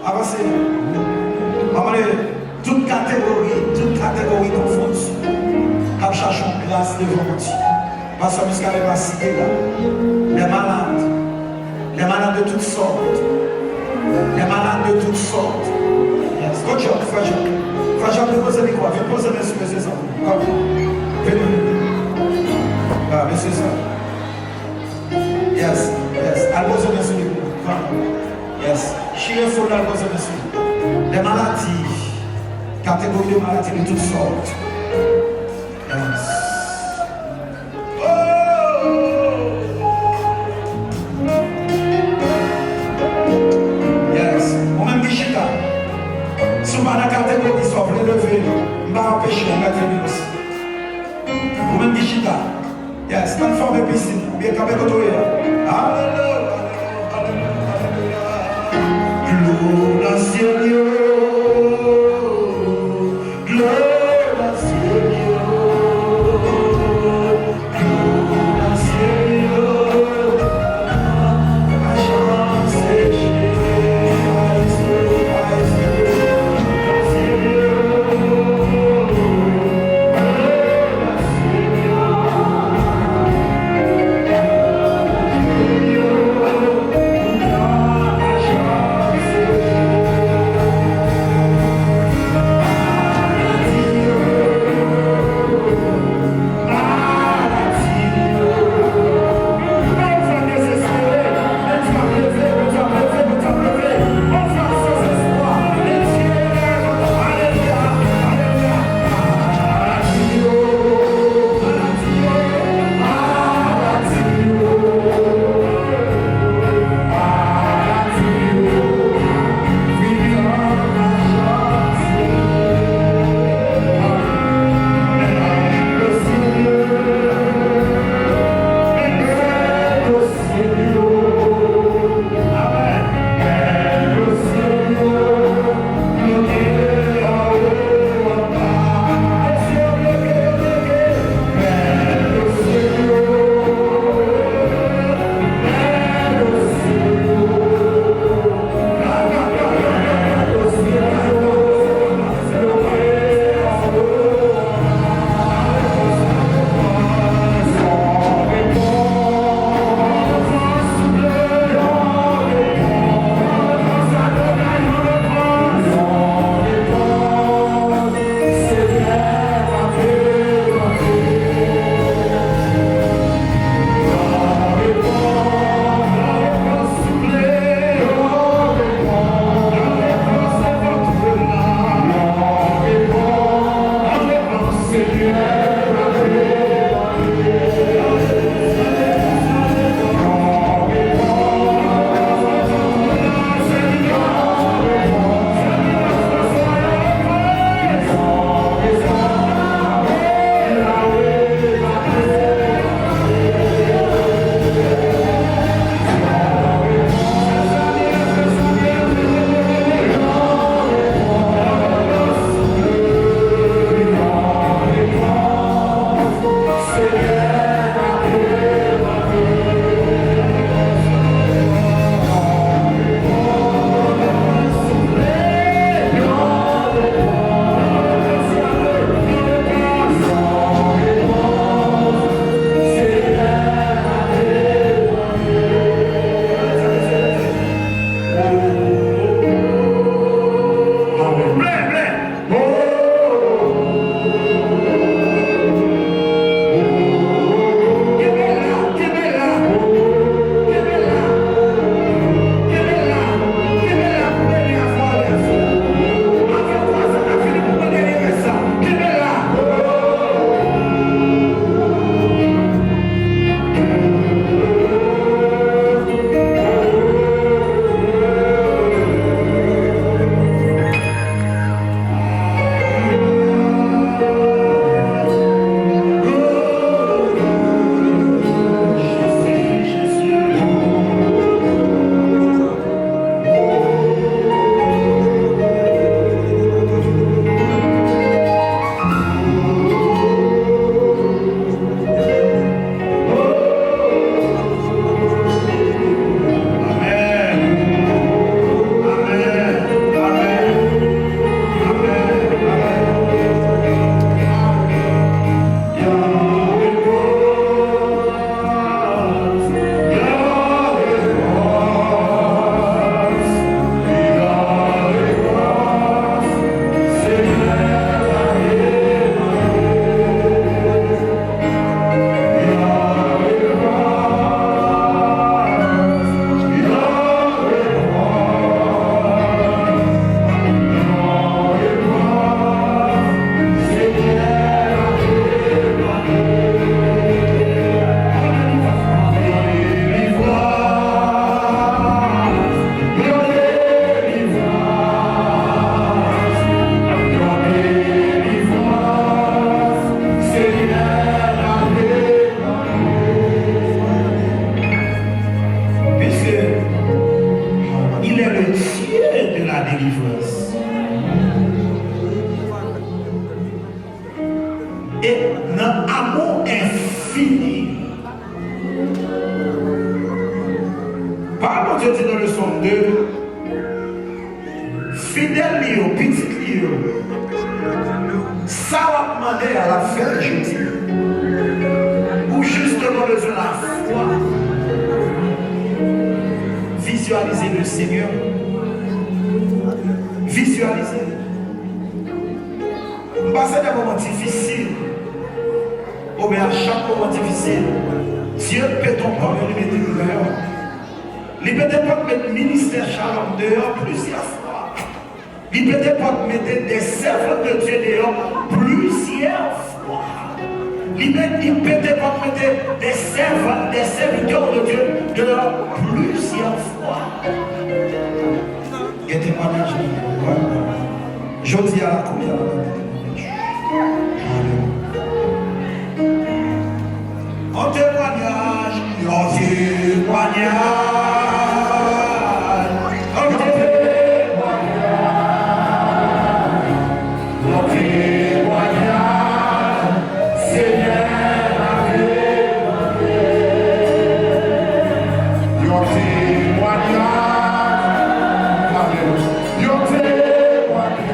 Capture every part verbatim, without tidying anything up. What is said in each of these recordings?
Avanse. Anmwey, tout kategori, tout kategori konfondi k ap chache yon gras devan Bondye. Pastè Muscadin pa site la. Les malades. Les malades de toutes sortes. Les malades de toutes sortes. Yes. Good job, frè Job. Frè Job, vin poze mikwo a. Vin poze men sou mesye sa. Come. Vin. Ah, mesye sa. Yes, yes. Al poze men sou li. Come. Yes. Chire foul la, al poze men sou li. Les maladies. Catégorie de maladies de toutes sortes. Yes. Oh! Yes. Ou menm ki chita. Si w pa nan kategori sa, w vle leve, m pa anpeche w, mèt vini osi. Ou menm ki chita. Yes, ann fòme pisin, oubyen kanpe kote w ye a. Alelouya, alelouya, alelouya, alelouya. Dlo nan syèl yo, dlo nan syèl yo, dlo nan syèl yo. delivrans. E nan amou enfini, pawòl Bondye di nan leson de, fidèl li yo, pitit li yo, sa w ap mande a, l ap fè l jodi. Ou jisteman bezwen lafwa. Vizyalize le Seigneur. Vizyalize. M pase de moman difisil. Oubyen a chak moman difisil, Dye pete yon pòt, li mete m deyò. Li pete pòt, met ministè Shalom deyò plizyè fwa. Li pete pòt, mete de sèvant de Dye deyò plizyè fwa. Li met, li pete pòt, mete de sèvant, de sèvitè de Dye deyò plizyè fwa. Gen temwayaj nan men w. Jodi a, kounye a, alelouya. Yon temwayaj, yon temwayaj, yon temwayaj. Yon temwayaj, Senyè, lave mwen. Yon temwayaj, alelouya. Yon temwayaj,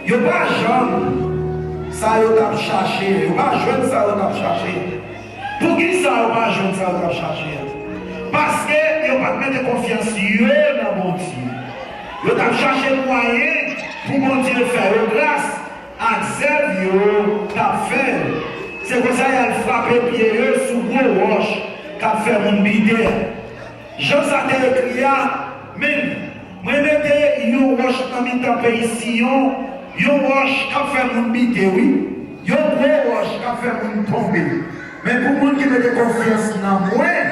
Yo pa janm sa yo t ap chache, yo pa jwenn sa yo t ap chache. Poukisa yo pa jwenn sa yo t ap chache a? Paske yo pa t mete konfyans yo nan Bondye. Yo t ap chache mwayen pou Bondye fè yo gras ak zèv yo t ap fè. Se konsa y al frape pye yo sou gwo wòch k ap fè moun bite a. Jan sa te ekri a, men, mwen mete yon wòch nan mitan peyi Siyon, yon wòch k ap fè moun bite, wi, yon gwo wòch k ap fè moun tonbe. Men pou moun ki mete konfyans nan mwen,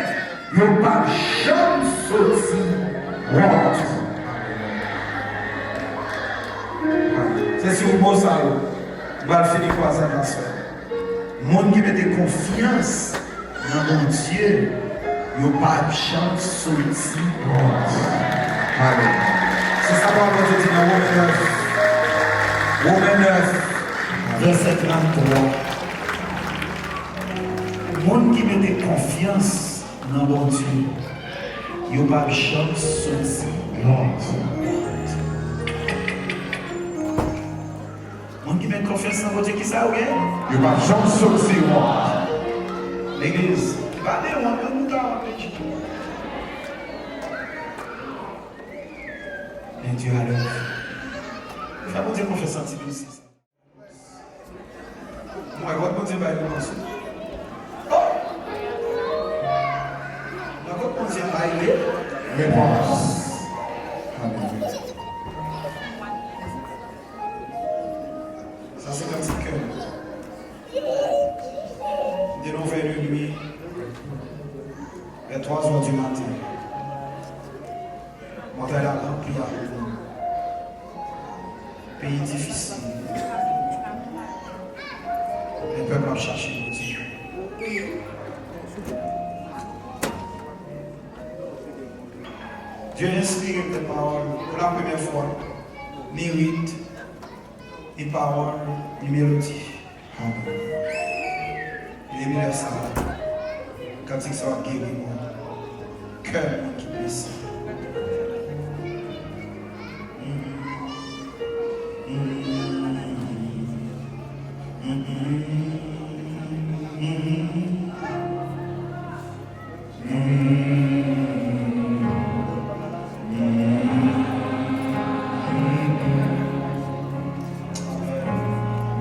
yo p ap janm soti wont. Se sou mo sa yo, m pral fini kwa sa, pastè. Moun ki mete konfyans nan Bondye, yo p ap janm soti wont. Amen. Se sa pawòl Bondye di nan Women nèf. Women nèf, vèsè tranntwa. Moun ki mete konfyans nan Bondye, yo p ap janm soti wont. Moun ki met konfyans nan Bondye, kisa yo gen? Yo p ap janm soti wont. Legliz, ki pa de wont, men nou ta wont, men Jezi. Men Dye a lèv. Fè Bondye konfyans an ti pi osi. Mwen, kot Bondye bay repons ou? Oh! Mwen, kot Bondye bay le? Repons. Amen. Sa se kantik kè m. De nèf è de nwi, vè twa zè di maten. Montay la ranpli ak moun. Peyi difisil. Men pèp la ap chache Bondye. Dye enspire m de pawòl pou la premyè fwa. Mirit. Ni pawòl, ni melodi. Amen. Depi lè sa a, kantik sa yo ap geri mwen. Kè moun ki blese.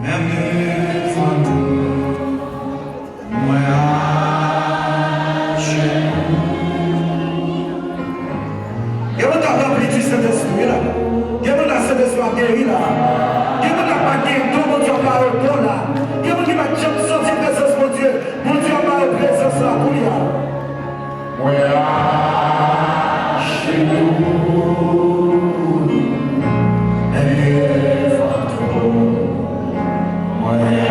Menm devan tou, mwen ajenou. Gen moun k ap ranpli di Sentespri la. Gen moun la Sentespri ap geri la. Gen moun la pa gen don Bondye ap ba yo don la. Gen moun ki pa t janm santi prezans Bondye. Bondye ap ba yo prezans la kounye a. Mwen ajenou devan twòn. Mwen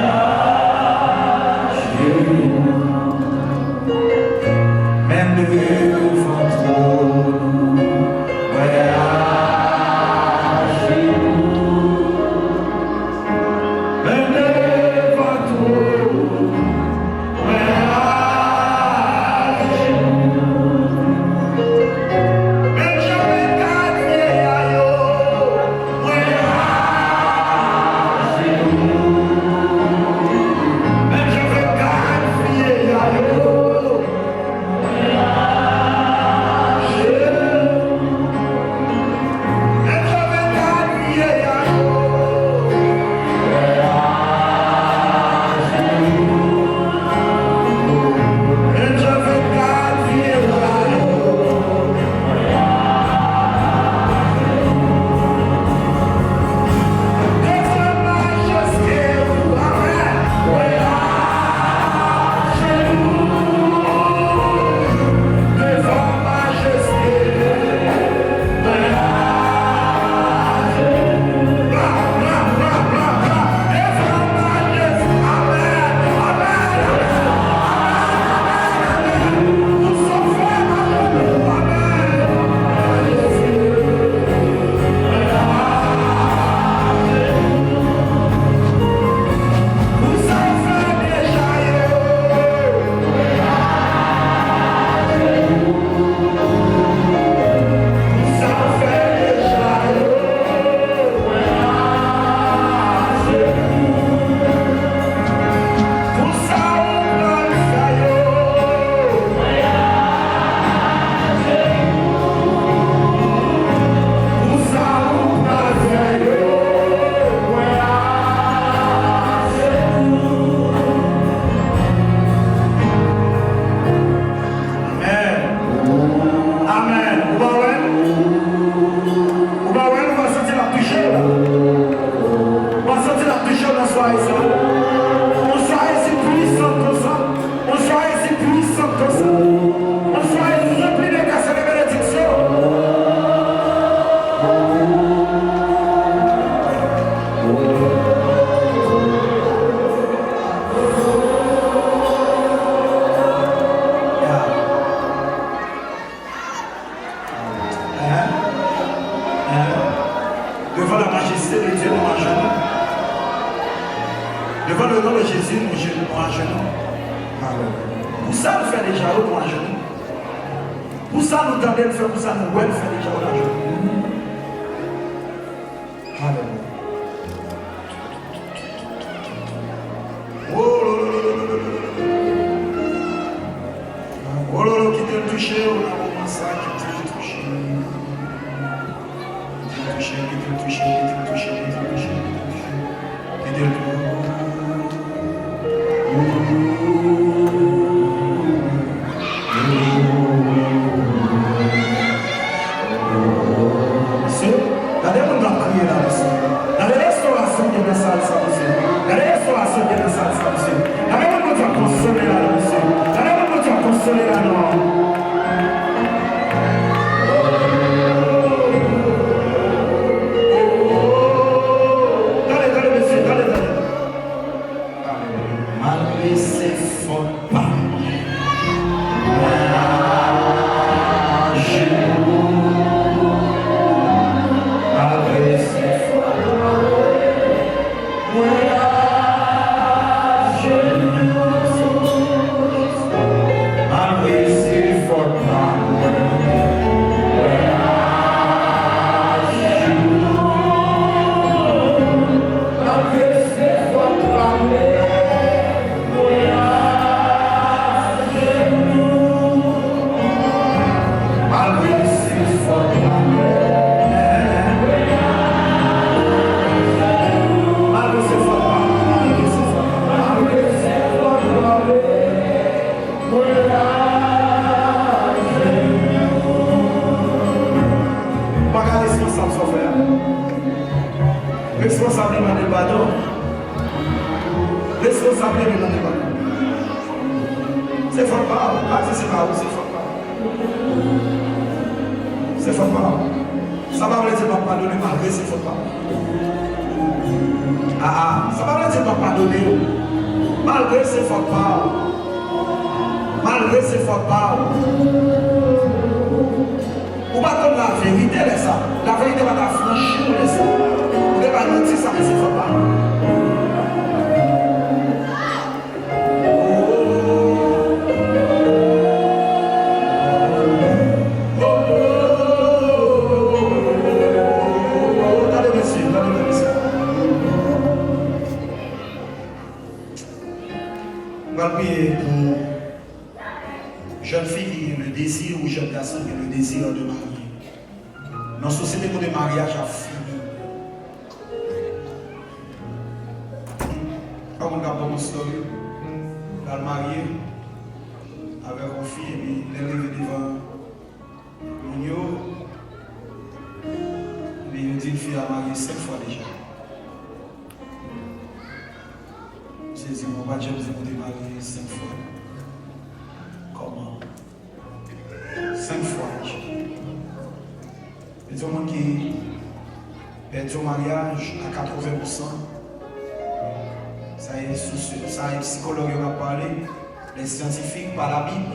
Yon swarè si pwisan konsa. Yon swarè si pwisan konsa. Yon swarè ranpli de gras e de benediksyon. Hein? Hein? Devant la majesté de Dieu, nou ajenou. Devant le nom de Jésus, nou je-, nou ajenou. Pou sa l fè deja, nou ajenou. Pou sa nou tande l fè, pou sa nou wè l fè deja, nou ajenou. Alelouya. Ololo, kite l touche w nan moman sa, kite l touche. Kite l touche, kite l touche, kite l touche, kite l touche, kite l touche. Kite l touche. Mesye, gade moun k ap kriye la, mesye. Gade restorasyon ki gen nan sal sa, mesye. Gade restorasyon ki gen nan sal sa, mesye. Gade moun Bondye ap konsole la, mesye. Gade moun Bondye ap konsole la, non. Tande, tande, mesye, tande, tande. Malgre se fòt pa m, mwen ajenou. Malgre se fòt pa m, mwen ajenou. Malgre se fòt pa m, mwen ajenou. Malgre se fòt pa m, mwen ajenou. Malgre se fòt pa m, malgre se fòt pa m, malgre se fòt pa m, malgre se fòt pa m, mwen ajenou. Ou pa ka responsab sa w fè a. Responsab li mande l padon. Responsab li mande l padon. Se fòt pa w. Pa di se pa ou, se fòt pa w. Se fòt pa w. Sa pa vle di m ap padone malgre se fòt pa w. A a, sa pa vle di m ap padone w malgre se fòt pa w. Malgre se fòt pa w. Ou pa konn laverite lè sa. Laverite pa ta franchi w lè sa. Ou te bay manti sa, men se fòt pa w. Tande mesye, tande mesye. M pral priye pou jèn fi ki gen le désir ou jèn gason ki gen le désir de marye. Nan sosyete kote maryaj ap fini, pa moun k ap ban m yon story, l al marye avèk yon fi, epi lè l rive devan moun yo, epi yo di l fi a marye senk fwa deja. Misye di, "Mwen pa t janm di m te marye senk fwa." Kòman? Senk fwa deja. Li di yon moun ki pèdi yon maryaj a katreven pousan, sa e sosyo-, sa e sikològ yo k ap pale, lè syantifik, pa Labib.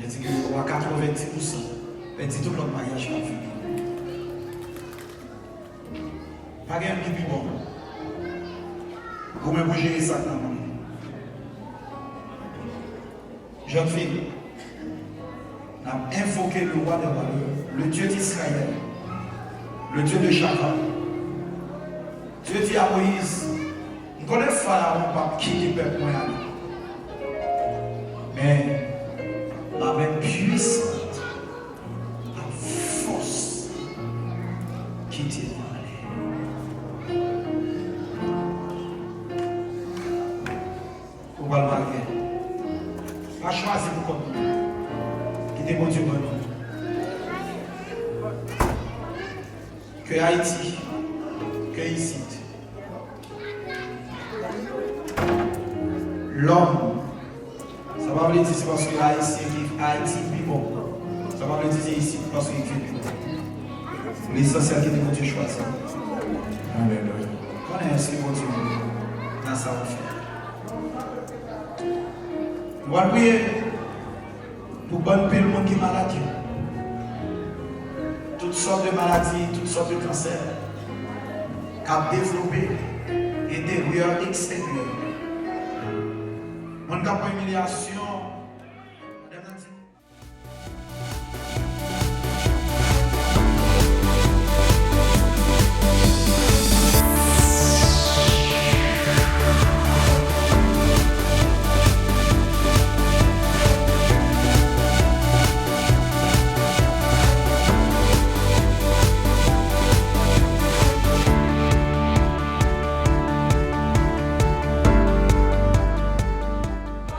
Yo di ke a katreven dis pousan, pèdi tout lòt maryaj k ap vini. Pa gen anyen ki pi bon. Goumen pou jere sa k nan men w. Jèn fi, n ap envoke le roi des rois, le, le Dieu d'Israël, le Dieu de Jacob. Dieu dit à Moïse, m konnen Farawon p ap kite pèp mwen ale. Men, lamen pwisant ak fòs kite nou ale. Ou pral marye. Pa chwazi pou kont nou. Kite Bondye ban nou. Ke Ayiti, ke isit, Lòm. Sa pa vle di se paske Ayisyen ki Ayiti pi bon. Sa pa vle di se isit paske li pi bon. Lesansyèl ki te Bondye chwazi. Alelouya. Konnen èske Bondye nan sa w ap fè. Nou pral priye pou bann pil moun ki malad yo. Tout sòt de maladi, tout sòt de kansè k ap devlope enteryè, eksteryè. Moun k ap pran imilyasyon.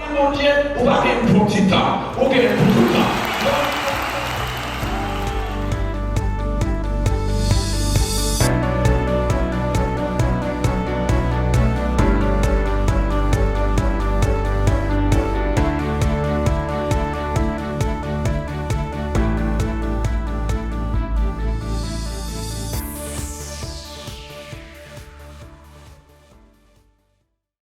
Gen Bondye, ou pa gen bon ti tan, ou gen pou tout